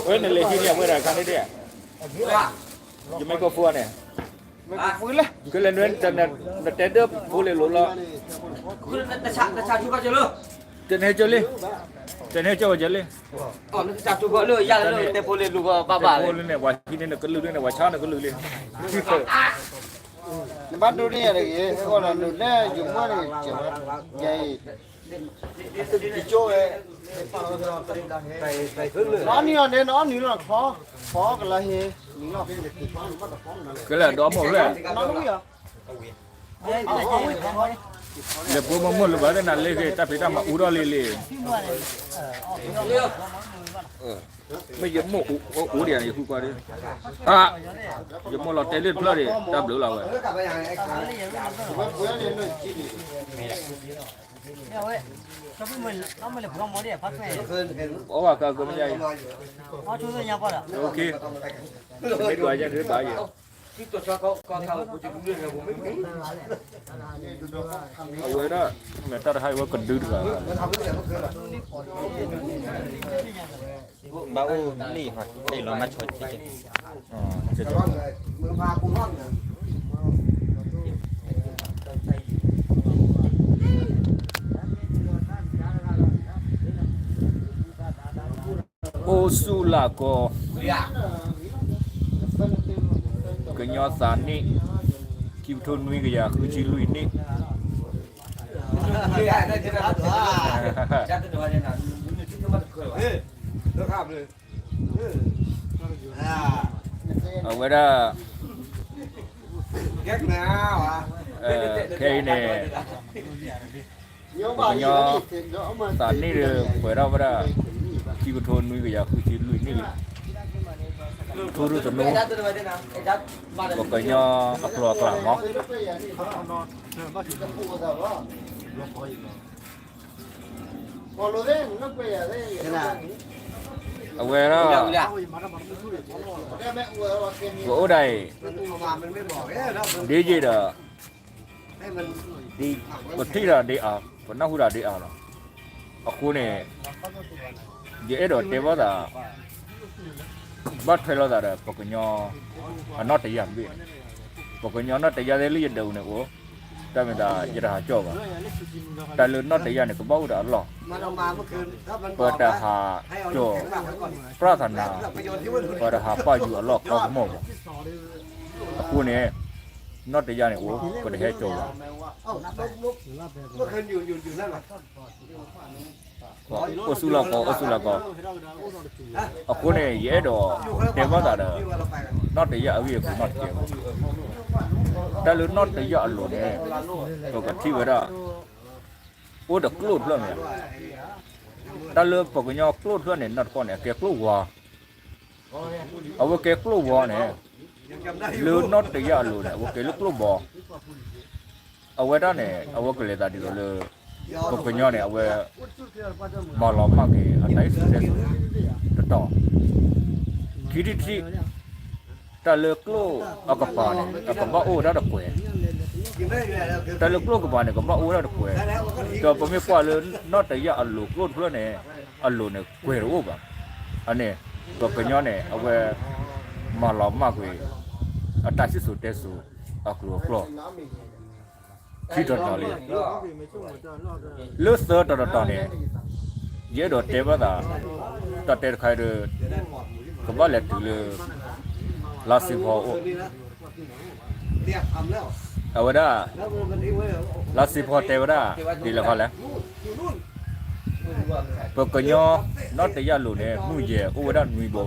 ဝဲနလဲၤဟံးန့ၢ်အဝဲဒၣ်ခါန့ၣ်ဒၣ်, ယမ့ၢ်ကီၢ်ဖိန့ၣ်, ကလဲၤနွဲ, နတဲဒၢဖိလ့ၤလိၤလီၤ, တနဟဲကၠီလံ, တနဟဲကၠီဝဲကၠီလံ, တဲဖိလ့ၤလိၤဘၣ်ဘၣ်, တဲဖိလ့ၤန့ၣ် ပှၤဟံးန့ၢ်နကလုၢ်န့ၣ် ပှၤဆါနကလုၢ်လံ, နဘၣ်ဒိန့ၣ်ယၤတဂ့ၤ, အဃိဒီးနလဲၤယမ့ၢ်န့ၣ်, ယၤအံၤ နအီၣ်နံၤလီၤန့ၣ် နအီၣ်နံၤလီၤခီ, ခီကလါဟ့, ကလဲၤဒီမိၢ်ဖျဲၣ်, လဲၤဖိမုၣ်လၢၤဘၣ်သ့ၣ်နၤလၢဂ့ၤ တၢ်ဖံးတၢ်မၤအူထီၣ်လံလံ, မ့ၢ်ယမိၢ်အိၣ်ဒံးယဃုကွၢ်ဒံး, ယမိၢ်လီၤတဲာ်လၢတဖျၢၣ်ဒံး တၢ်ဘျုးလီၤဝဲ အီၣ်ဘၣ်ကကမၣ်အံၤ, မ့ၢ်ဒွးယဲန့ၣ်ဘၣ်ယဲ, အဝဲဒၣ်, မ့ၢ်တၢ်တခါအံၤဝဲကဒုတဂၤ, ဘၣ်အိၣ်လံ, လီၤမၢ်ဆီကဲ, အိၣ်ဆူၣ်လၢ်ကီၢ်, ကညီသးနံၣ်, ခံကထိနွံကယၤဃုဆံလွံၢ်နံၣ်, အဝဲဒၣ်, ခဲအံၤန့ၣ် ပကညီသးနံၣ်ဒီး ပှဲၤထီၣ်ဝဲဒၣ် ခံကထိနွံကယၤဃုဆံလွံၢ်နံၣ်လံ, ထူရူၢ်သနူ, ပကညီအကျိၤအကျဲမး, အဝဲဒၣ်, ပအိၣ်ဒၣ်အံၤ, ဒ်ယံာ်ဒီး ပထံၣ်တၢ်ဒ်အါ, ပနၢ်ဟူတၢ်ဒ်အါလီၤ. အဃိန့ၣ်, ယအဲၣ်ဒိးတဲဘၣ်သး, ဘၣ်ထွဲလိာ်သးဒီး ပကညီအနီၣ်တယၢ်တဘ့ၣ်, ပကညီနီၣ်တယၢ်သ့ၣ်လၢယဒိးန့ၣ်အိၣ်, တၢ်မ့ၢ်သးယတဟးကၠီၣ်ဘၣ်, တၢ်လၢနီၣ်တယၢ်န့ၣ် ကဘၣ်အိၣ်ဒီးအလီၢ်, ပတဟးကၠီၣ်ပြဿနာ, ပတဟးပာ်ယူၤအလီၢ်ခီကမီၣ်ဘၣ်. အဃိန့ၣ်, နီၣ်တယၢ်န့ၣ်အိၣ် ပတဟဲကၠီၣ်ဘၣ်. အိၣ်ဆူၣ်လီၤကီး အိၣ်ဆူၣ်လီၤကီး, အဃိန့ၣ် ယအဲၣ်ဒိးတဲဘၣ်သးဒီး နီၣ်တယၢ်အဂ့ၢ်အကျိၤနီၣ်တကဲး, တၢ်လၢနီၣ်တယၢ်အလိၤန့ၣ် ပကထံၣ်ဝဲဒၣ် အိၣ်ဒီးကျိၣ်တဖျၢၣ်မ့ၢ်ဧါ, တၢ်လၢပှၤကညီကျိၣ်တဖျၢၣ်န့ၣ် နီၢ်တခီန့ၣ် အကဲကျိၣ်ဝါ, အဝဲကဲကျိၣ်ဝါန့ၣ်, လၢနီၣ်တယၢ်အလိၤန့ၣ် အဝဲကဲလၢကျိၣ်ဘီ, အဝဲဒၣ်န့ၣ် အဝဲကလဲၤသးဒ်သိးလၢ ပှၤကညီန့ၣ် အဝဲ မၤလီၤမၢ်က့ၤ အတၢ်စံၣ်စိၤတဲစိၤ တတီၤ, ခံထံၣ်တထံၣ်, တၢ်လၢကျိၣ်အကပၤန့ၣ် အကဘၣ်အိၣ်ဝဲဒၣ်တကွဲၤ, တၢ်လၢကျိၣ်ကပၤန့ၣ် ကဘၣ်အိၣ်ဝဲဒၣ်တကွဲၤ, ဒီးပမ့ၢ်ကွၢ်လၢနီၣ်တယၢ်အလိၤကျိၣ်တဖျၢၣ်န့ၣ် အလိၤန့ၣ် ကွဲၤတအိၣ်ဘၣ်. အန့ၣ် ပှၤကညီန့ၣ် အဝဲ မၤလီၤမၢ်ကွံာ် အတၢ်စံၣ်စိၤတဲစိၤ အကျိၤအကျဲ ခံတီၤတီၤလံ. လၢသၢတီၤတတီၤန့ၣ် ယအဲၣ်ဒိးတဲဘၣ်သး တၢ်တဲတခါအံၤဒီး ကဘၣ်လဲၤတုၤလၢ လါစ့ဖီအအိၣ်, အဝဲဒၣ် လါစ့ဖီတဲဝဲဒၣ် ဒ်လဲၣ်ဃီလဲၣ်, ပှၤကညီနီၣ်တယၢ်အလိၤန့ၣ် မုၢ်ယဲၢ်အိၣ်ဝဲဒၣ်နွံဘိ,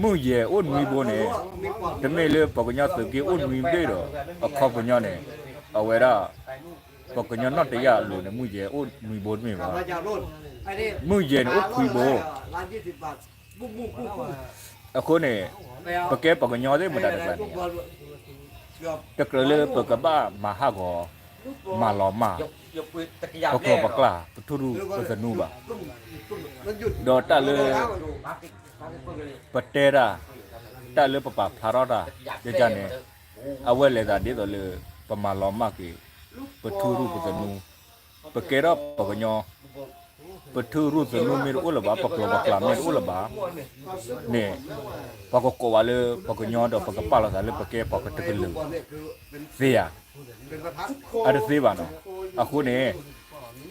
မုၢ်ယဲၢ်အိၣ်နွံဘိန့ၣ် တမ့ၢ်လၢပှၤကညီသုးက့အိၣ်နွံဘ့ၣ်ဒီး အခီပညီန့ၣ် အဝဲဒၣ် ပှၤကညီနီၣ်တယၢ်အလိၤန့ၣ် မုၢ်ယဲၢ်အိၣ်နွံဘိတမ့ၢ်ဘၣ်, မုၢ်ယဲၢ်န့ၣ်အိၣ်ခွံဘိ. အဃိန့ၣ် ပကဲပှၤကညီသ့ၣ်မတၤတဂၤန့ၣ် တကြၢးလၢပကဘၣ်မၤဟးဂီၤ မၤလီၤမၢ် ပကျိာ်ပကျဲ ပထူရူၢ်ပသနူဘၣ်. ဒီးတၢ်လၢ ပတဲတၢ်, တၢ်လၢပပာ်ဖျါထီၣ်တၢ် ယကန့ၣ် အဝဲလဲၤသးဒ်သိးလၢ ပမၤလီၤမၢ်က့ၤ ပထူရူၢ်ပသနူ, ပကဲထီၣ်ပှၤကညီ ပထုရူၢ်သနူမ့ၢ်တအိၣ်လၢၤဘၣ်, ပကျိာ်ပကျါမ့ၢ်တအိၣ်လၢၤဘၣ်န့ၣ်, ပှၤကကိးဝဲလၢပှၤကညီဒီးပကပာ်လီၤသးလၢပကဲပှၤကတကလုာ်သ့ဧါ. အတသ့ဘၣ်နီၤ. အဃိန့ၣ်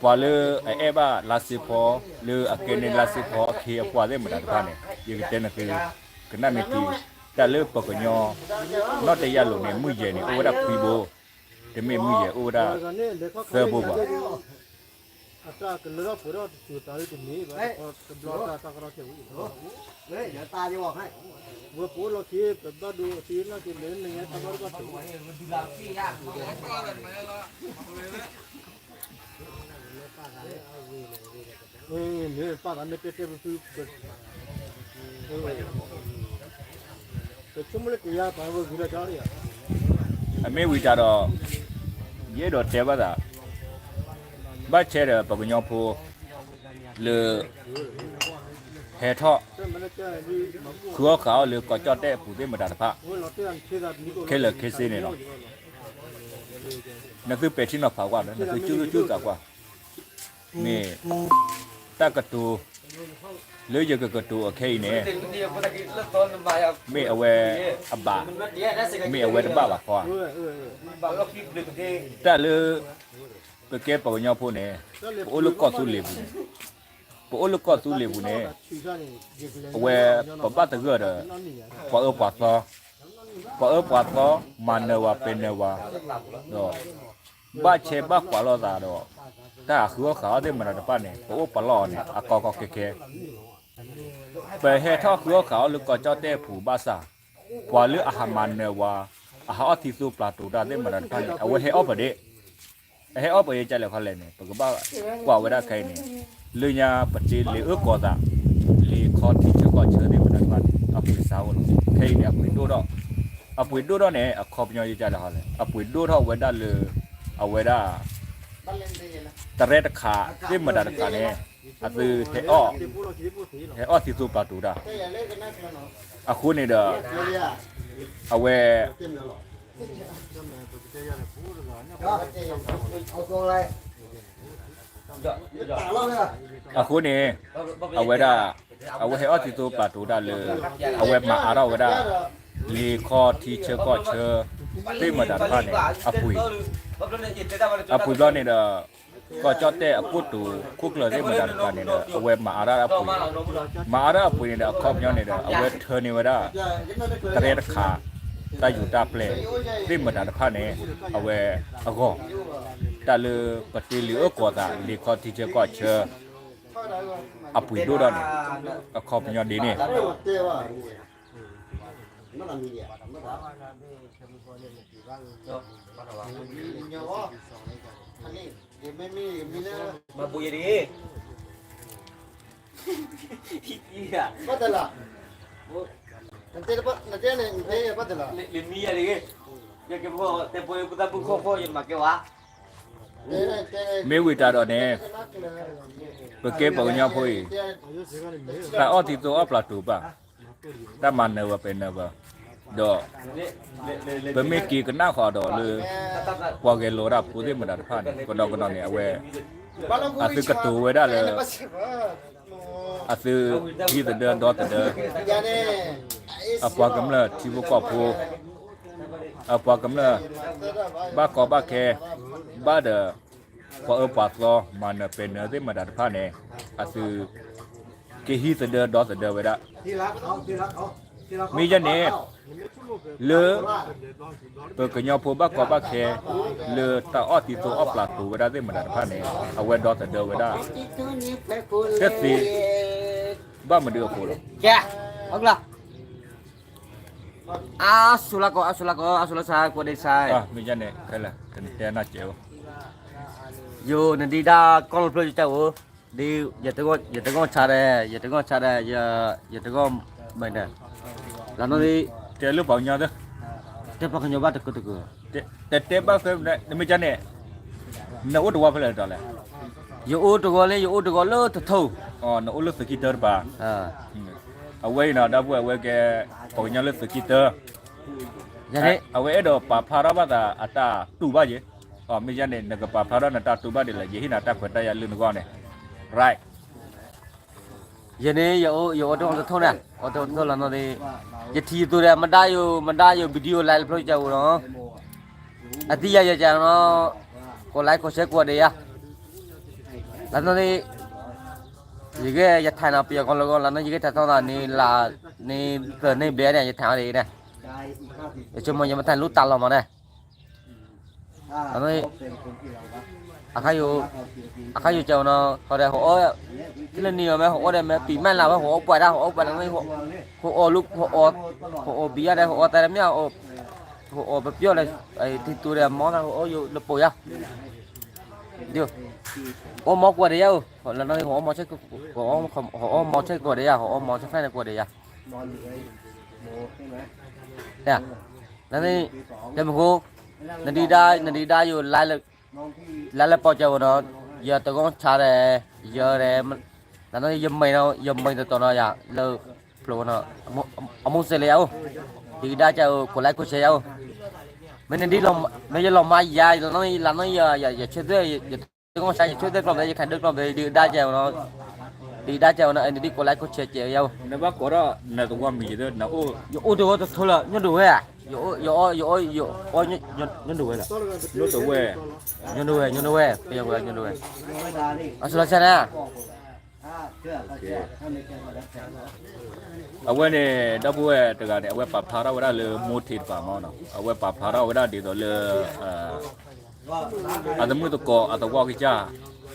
ပှၤလၢအအဲၣ်ဘၣ်လါစ့ဖီ လၢအကဲန့ၢ်လါစ့ဖီအခ့အပှၤသ့ၣ်မတၤတဖၣ်န့ၣ် ယကတဲနသု ကနၣ်မ့ၢ်ထံ, တၢ်လၢပှၤကညီ နီၣ်တယၢ်လိၤန့ၣ် မုၢ်ယဲၢ်န့ၣ် အိၣ်ဝဲဒၣ်ခွံဘိ, တမ့ၢ်မုၢ်ယဲၢ်အိၣ်ဝဲဒၣ်သၢဘိဘၣ်. အမ့ၢ်ဝံၤတၢ်ဒီး ယအဲၣ်ဒိးတဲဘၣ်သး ဘၣ်ဆဲဒီးပှၤကညီဖိ လၢ ဟဲထီၣ် ဃုအီၣ်ဃုအီလၢကီၢ်ကၠီၣ်တဲၣ်အပူၤသ့ၣ်မတၤတဖၣ် ခဲလၢာ်ခဲဆ့န့ၣ်လီၤ. နသုပဲာ်ထံနီၤဖးကွၢ်ဒီး နသုကၠူၣ်သူၣ်ကၠူၣ်သးကွၢ်, မ့ၢ် တၢ်ကတိၤ လၢယကကတိၤအခဲအံၤန့ၣ် မ့ၢ်အဝဲအဘၣ်, မ့ၢ်အဝဲတဘၣ်ဘၣ်ဃီဧါ. တၢ်လၢ ပကဲပှၤကညီဖိန့ၣ် ပအိၣ်လၢကီၢ်သူလ့ၤပူၤန့ၣ်, ပအိၣ်လၢကီၢ်သူလ့ၤပူၤန့ၣ် အဝဲပဘၣ်သဂၢၢ်ဒီး ပှၤအၢပှၤသီ, ပှၤအၢပှၤသီ မၤနၢၤဝဲပဲာ်နၢၤဝဲ, ဒီး ဘၣ်ဆဲဘၣ်ကွၢ်လိာ်သးဒီး တၢ်ဃုအီၣ်ဃုအီသ့ၣ်မတၤတဖၣ်န့ၣ် ပအိၣ်ပလီၢ်အီၤန့ၣ် အကီကီခဲခဲ ပဟဲထီၣ်ဃုအီၣ်ဃုအီလၢကီၢ်ကၠီၣ်တဲၣ်ပူၤဘၣ်ဆၣ်, ပှၤလၢအဟးမၤနၢၤဝဲ, အဟးအီၣ်သံသိပျၤတိၤတၢ်သ့ၣ်မတၤတဖၣ်န့ၣ် အဝဲဟဲအီၣ်ပဒ့ၣ်, အဟဲအီၣ်ပယဲကလဲာ်ခီလဲၣ်န့ၣ် ပကဘၣ်ကွၢ်ဝဲဒၣ်ခဲအံၤန့ၣ်, လၢညါပတ့လံာ်အၢကီၢ်သး, လံာ်ခီထံဆၢကီၢ်ဆၢသ့ၣ်မတၤတဖၣ်န့ၣ် အပှ့ၤစးအိၣ်လီၤ. ခဲအံၤန့ၣ် အပှ့ၤဒိၣ်ထီၣ်, အပှ့ၤဒိၣ်ထီၣ်န့ၣ် အခီပညီယဲကလဲာ်ခီလဲၣ်, အပှ့ၤဒိၣ်ထီၣ်ဝဲဒၣ်လၢ အဝဲဒၣ် တရဲတခးသ့ၣ်မတၤတခါန့ၣ် အသု ဟဲအီၣ်သံသိပျၤတိၤတၢ်, အဃိန့ၣ်ဒီး အဝဲ အဃိန့ၣ် အဝဲဒၣ် အဝဲဟဲအီၣ်သံသိပျၤတိၤတၢ်လၢ အဝဲမၤအါထီၣ်ဝဲဒၣ် လံာ်ခီထံဆၢကီၢ်ဆၢ သ့ၣ်မတၤတဖၣ်န့ၣ် အပှ့ၤ, အပှ့ၤဘျီန့ၣ်ဒီး ကီၢ်ကၠီၣ်တဲၣ်အကိတိာ်ခိၣ်ကျၢၢ်သ့ၣ်မတၤတဖၣ်န့ၣ်ဒီး အဝဲမၤအါထီၣ်အပှ့ၤ, မၤအါထီၣ်အပှ့ၤန့ၣ်ဒီး အခီပညီန့ၣ်ဒီး အဝဲထၢန့ၢ်ဝဲဒၣ် တရဲတခး တၢ်ယူၤတၢ်ပျဲၢ်သ့ၣ်မတၤတဖၣ်န့ၣ် အဝဲအဂီၢ်, တၢ်လၢပတ့လံာ်အၢကီၢ်သး လံာ်ခီထံဆၢကီၢ်ဆၢ အပှ့ၤဒိၣ်ထီၣ်န့ၣ် အခီပညီဒ်န့ၣ် မ့ၢ်ဝံၤတၢ်ဒီးန့ၣ် ပကဲပှၤကညီဖိအံၤ တၢ်အီၣ်သံသိအီၣ်ပျၤတိၤဘၣ်, တၢ်မၤနၢၤဝဲပဲာ်နၢၤဝဲ, ဒီး ပမ့ၢ်က့ၤကနၣ်ဃီဒီးလၢ ပှၤဂဲၤလိာ်တၢ်ဖိသ့ၣ်မတၤတဖၣ်န့ၣ် ကဒီကဒီးန့ၣ် အဝဲ အသုကတိၤဝဲဒၣ်လၢ အသုဟံးသဒၢဒီသဒၢ အပှၤကမျၢၢ်ထံဖိကီၢ်ဖိ အပှၤကမျၢၢ် ဘၣ်ကီဘၣ်ခဲ ဘၣ်ဒီး ပှၤအၢပှၤသီ မၤနၢၤပဲာ်နၢၤသ့ၣ်မတၤတဖၣ်န့ၣ် အသု ကဟံးသဒၢဒီသဒၢဝဲဒၣ် မ့ၢ်ယဲန့ၣ် လၢ ပကညီဖိဘၣ်ကီဘၣ်ခဲ လၢတၢ်အီၣ်သံသိအီၣ်ပျၤတိၤဝဲဒၣ်သ့ၣ်မတၤတဖၣ်န့ၣ် အဝဲဒီသဒၢဝဲဒၣ် တသ့ ဘၣ်မနုၤအဃိလီၤ. အါဆူလၢကီး အါဆူလၢကီး အါဆူလၢဆါ ကိးဒ့ဆါ မ့ၢ်ယဲန့ၣ် ခဲလၢာ် ကနတဲနၢ်ကဲးအိၣ် ယိၤ နဒံးဒၣ်ကီၢ်လီၤဖျၢၣ်ယတၢ်အိၣ် ဒ် ယတဂီၢ်ဆါဒီး ယတဂီၢ်ဆါဒီး ယတဂီၢ်မဲာ်ဒီး လၢနီၣ်ဒ် တဲလၢပှၤကညီသၢ တဲပှၤကညီဘၣ်တကတၢၢ် တဲတဲဘၣ်ဖဲ နမ့ၢ်ကန့ၣ် နအိၣ်တဝီဖဲလဲၣ်တတီၤလဲၣ် ယအိၣ်တဂီၤလၢ ယအိၣ်တဂီၤလၢတထိၣ် နအိၣ်လၢသုးကံၢ်တၢတပၤ အဝဲအံၤနီၤ ဒီပုၢ်ဝဲၢ်အဝဲကဲ ပှၤကညီလၢသုးကံၢ်တၢ အဝဲအဲၣ်ဒိးပာ်ဖျါထီၣ်ဘၣ်သးအတၢ်တူၢ်ဘၣ်ယဲ မ့ၢ်ယဲန့ၣ် နကပာ်ဖျါထီၣ်နတၢ်တူၢ်ဘၣ်ဒ်လဲၣ် ယဟ့ၣ်နၤတၢ်ခွဲးတၢ်ယာ်လၢနဂီၢ်န့ၣ် right ယန့ၣ် ယအိၣ်တအိၣ်တထိၣ်န့ၣ် အိၣ်တအိၣ်တထိၣ်လီၤနီၢ်သ့ၣ်, ယထံၣ်ယသိးဒီး မဒါယိၤ မဒါယိၤ video လၢလၢဖျိကၢ်အိၣ်နီၤ, အသံယၤယကနီၤ, ကိးlikeကိးshareကိးဂၤဒဲးယၤ, လၢနီၢ်သ့ၣ်, ယဂ့ၢ်ယထံၣ်နီၤ ပယီၤကီၢ်လၢကီၢ်လၢနီၢ် ယဂ့ၢ်ထံၣ်ထီၣ်သးန့ၣ် လၢန့ၣ်သၢန့ၣ်ဘျဲၣ်န့ၣ် ယထံၣ်အီၤဒ်အံၤန့ၣ်, ယဆိကမိၣ်ယမ့ၢ်ထံၣ်လူတၢ်လီၤမးန့ၣ် အခါယိၤကနီၤ ဟီဒီးဟီအီၣ်, ဖဲလၢနံၤအီၤမ့ၢ်ဟီအီၣ်ဒီးမ့ၢ်ပံာ်မးလၢ်ဝဲ ဟီအီၣ်ပှဲၤဒၣ် ဟီအီၣ်ပှဲၤလၢ ဟီအီၣ်လူ ဟီအီၣ်ဘံယါဒီး ဟီအီၣ်သးတမ့ၢ် ဟီအီၣ်ပပျီၢ်ဒီး ထံတူဒီးမီၢ်သး ဟီအီၣ်ယိၤလၢပိာ်ယါ, အီၣ်မီၢ်ကွၢ်ဒီးယါအိၣ် လၢနီၢ် ဟီအီၣ်မီၢ်ဆဲး ဟီအီၣ်မီၢ်ဆဲးကွၢ်ဒီးယါ ဟီအီၣ်မီၢ်ဆဲးဖဲန့ၣ်ကွၢ်ဒီးယါ လၢန့ၣ် တဲမ့ၢ်ဃိ နဒံးဒါ နဒံးဒါယိၤ လါလၢပီကၢ်ဝဲနီၤ, ယတဂီၢ်ဆါဒီး ယဒီး လၢနီၢ်ယမ့ၢ်နီၤ ယမ့ၢ်တတီၤနီၤယၤ လၢဖျိဝဲနီၤ, အမိၢ်စဲးလၢယၤအိၣ်, ဒံးဒါကၢ်အိၣ် ကိးlikeကိးshareယၤအိၣ်, မ့ၢ်နဒံး မ့ၢ်ယလီၤမါယၤ လၢနီၢ် လၢနီၢ်ယ ယဆၢသွဲၣ် ယတဂီၢ်ဆါ ယဆၢသွဲၣ်ကျီၢ်ဘျဲ ယခးဒၢကျီၢ်ဘျဲ ဒံးဒါကၢ်ဝဲနီၤ, ဒံးဒါကၢ်ဝဲနီၤ နဒံးကိးlikeကိးshareကၢယၤအိၣ်, နဘၣ်ကိးထီၣ်နသဝီမံၤယသၢ နအိၣ် ယအိၣ်တဂီၢ်တထိၣ်လၢ ညိၣ်ဒိၣ်ဝဲဧါ, ယအိၣ် ယအိၣ် ယအိၣ် ညိၣ်ဒိၣ်ဝဲလီၤ, ညိၣ်ဒိၣ်ဝဲ ညိၣ်ဒိၣ်ဝဲ ပယီၤဝဲ ညိၣ်ဒိၣ်ဝဲ, အစလီၤဆါန့ၣ် အဝဲန့ၣ် ဒီပုၢ်ဝဲၢ်တဂၤန့ၣ် အဝဲပာ်ဖျါထီၣ်ဝဲဒၣ်လၢမိၢ်ထံးတပၤမီၢ်နီၤ, အဝဲပာ်ဖျါထီၣ်ဝဲဒၣ်ဒ်သိးလၢ အသမုာ်သကိး အသဝီကစၢ်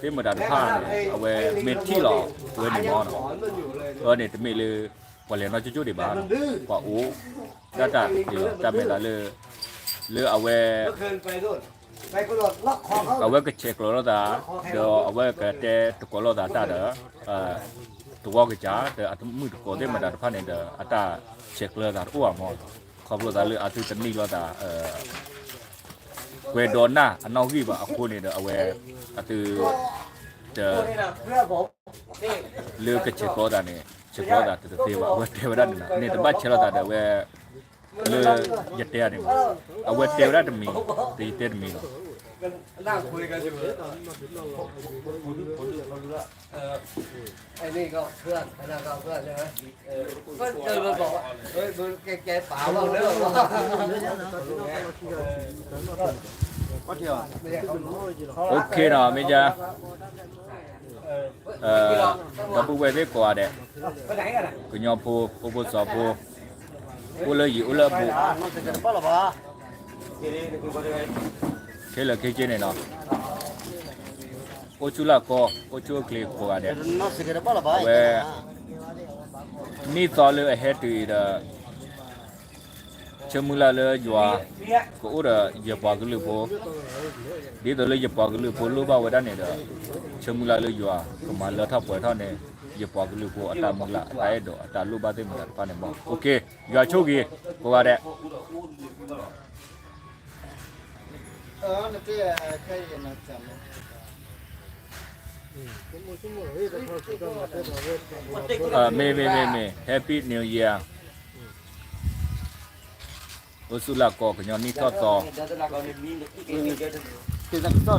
သ့ၣ်မတၤတဖၣ်န့ၣ် အဝဲမ့ၢ်ထံၣ်လီၤဝဲန့ၣ်မီၢ်နီၤ, အဝဲန့ၣ်တမ့ၢ်လၢ ပှၤလဲၤနီၢ်ကၠိကၠိဒံးဘၣ်, ပှၤအိၣ်ဒၣ်တၢ်ဒ်သိးတၢ်မဲာ်သးလၢ လၢအဝဲ အဝဲကဆဲးကျိးလိာ်သး ဒီးအဝဲကတဲသကိးလိာ်သးတၢ်ဒီး သဝီကစၢ် ဒီးအသမုာ်သကိးသ့ၣ်မတၤတဖၣ်န့ၣ်ဒီး အတၢ်ဆဲးကျိးသးတအိၣ်ဘၣ်မီၢ်, ခီဖျိသးလၢအသုတနံၤလိာ်သး ပှဲၤဒီးနၢ်အနီၣ်ဂံၢ်ဘၣ်အဃိန့ၣ်ဒီး အဝဲ အသု တ လၢကဆဲးကျိးသးန့ၣ် ဆဲးကျိးသးတသ့ဘၣ်, အဝဲတဲဝဲဒၣ်န့ၣ်လီၤ, န့ၣ်တဘၣ်ဆဲးလိာ်သးဒီးအဝဲ လၢယတဲန့ၣ်မီၢ်, အဝဲတဲဝဲဒၣ်တမံၤ ဒီးယတဲတမံၤလီၤ. အိၣ်ခ့နီၤ မ့ၢ်ယါ ဒီပုၢ်ဝဲၢ်သ့ၣ်ကိးဂၤဒဲး, ကညီဖိ ဖိဖိစီၤဖိ, အိၣ်လၢယံၤအိၣ်လၢအဘူး ခဲလၢာ်ခဲဆ့န့ၣ်နီၤ, အိၣ်ဆူၣ်လၢ်ကီ အိၣ်ဆူၣ်အိၣ်ချ့ကိးဂၤဒဲး, အဝဲ နံၣ်သီလၢအဟဲတုၤအံၤဒီး ဆၢမုၢ်လၢ်လၢယွၤ ကအိၣ်ဒီးယပှၤကလုာ်ဖိ, ဒ်သိးလၢယပှၤကလုာ်ဖိလိၣ်ဘၣ်ဝဲဒၣ်န့ၣ်ဒီး ဆၢမုၢ်လၢ်လၢယွၤကမၤလၢထီၣ်ပှဲၤထီၣ်န့ၣ် ယပှၤကလုာ်ဖိအတၢ်မုၢ်လၢ် အတၢ်အဲၣ်ဒိး အတၢ်လိၣ်ဘၣ်သ့ၣ်မတၤတဖၣ်န့ၣ်မီၢ်, ယွၤဆိၣ်ဂ့ၤ ကိးဂၤဒဲး. မ့ၢ် မ့ၢ် မ့ၢ် မ့ၢ် Happy New Year, အိၣ်ဆူၣ်လၢ်ကီ ကညီနံၣ်ထီၣ်သီ မ့ၢ်ဟဲထီၣ် မ့ၢ်ဟဲ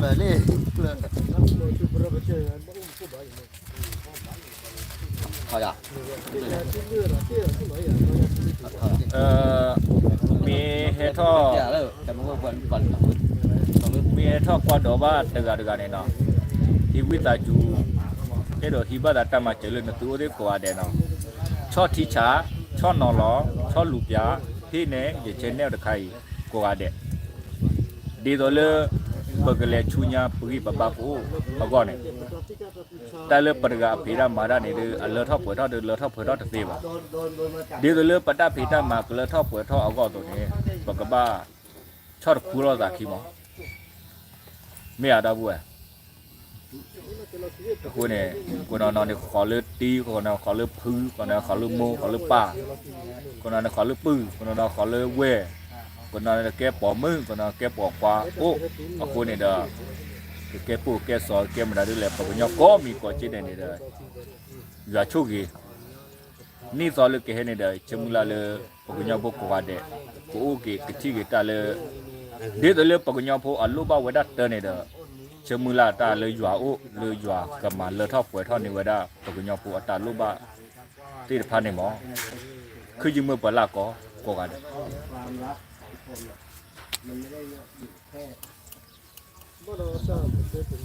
ထီၣ်ကွၢ်ဒီးဘၣ်တဂၤတဂၤန့ၣ်နီၤ, ဟံးဝံသးစူၤ အဲၣ်ဒိးဟံးဘၣ်သးတၢ်မၤစၢၤလၢနသုအိၣ်သ့ၣ်ကိးဂၤဒဲးနီၤ, ဆီၣ်ထံဆး ဆီၣ်နီၤလီၤ ဆီၣ်လူၤပၠး ဟ့ၣ်န့ၢ်ယ channel တခါအံၤ ကိးဂၤဒဲး, ဒ်သိးလၢ ပကလဲၤဆူညါပဂံၢ်ပဘါကအိၣ်အဂီၢ်န့ၣ် တၢ်လၢပတဂၤအဖံးတၢ်မၤတၢ်န့ၣ်ဒီး အလၢထီၣ်ပှဲၤထီၣ်ဒီး လၢထီၣ်ပှဲၤထီၣ်တသ့ဘၣ်. ဒ်သိးလၢပတၢ်ဖံးတၢ်မၤကလၢထီၣ်ပှဲၤထီၣ်အဂီၢ်အသိးန့ၣ် ပကဘၣ်ဆီၣ်တခူလိာ်သးခံမီၢ်. မ့ၢ်ဧါ ဒီပုၢ်ဝဲၢ် အဃိန့ၣ် ကိးနီၢ်နီၢ်န့ၣ်ဃီၤလၢတံၤ, ကိးနီၢ်ဃီၤလၢဖု, ကိးနီၢ်ဃီၤလၢမိၢ်, ဃီၤလၢပၢ်, ကိးနီၢ်န့ၣ်ဃီၤလၢပုၢ်, ကိးနီၢ်ဃီၤလၢဝဲၢ်, ကိးနီၢ်န့ၣ်ကဲပိာ်မုၣ်, ကိးနီၢ်ကဲပိာ်ခွါအိၣ်, အဃိန့ၣ်ဒီး ကကဲပိၢ်ကဲစီၤ ကကဲမတၤဒ်လဲၣ် ပှၤကညီကိးမံၤကိးက့န့ၣ်န့ၣ်ဒီး ယွၤဆိၣ်ဂ့ၤ နံၣ်သီလၢကဟဲန့ၣ်ဒီး ဆၢမုၢ်လၢ်လၢ ပှၤကညီဖိကိးဂၤဒဲး ကအိၣ်က့ၤကထံၣ်က့ၤတၢ်လၢ ဒ်သိးလၢပှၤကညီဖိအလိၣ်ဘၣ်ဝဲဒၣ်တၢ်န့ၣ်ဒီး ဆၢမုၢ်လၢ်တၢ်လၢယွၤအိၣ် လၢယွၤကမၤလၢထီၣ်ပှဲၤထီၣ်န့ၢ်ဝဲဒၣ် ပှၤကညီဖိအတၢ်လိၣ်ဘၣ် သ့ၣ်တဖၣ်န့ၣ်မ့ၢ် ခုယမုၢ်ပှၤလၢ်ကီး ကိးဂၤဒဲး.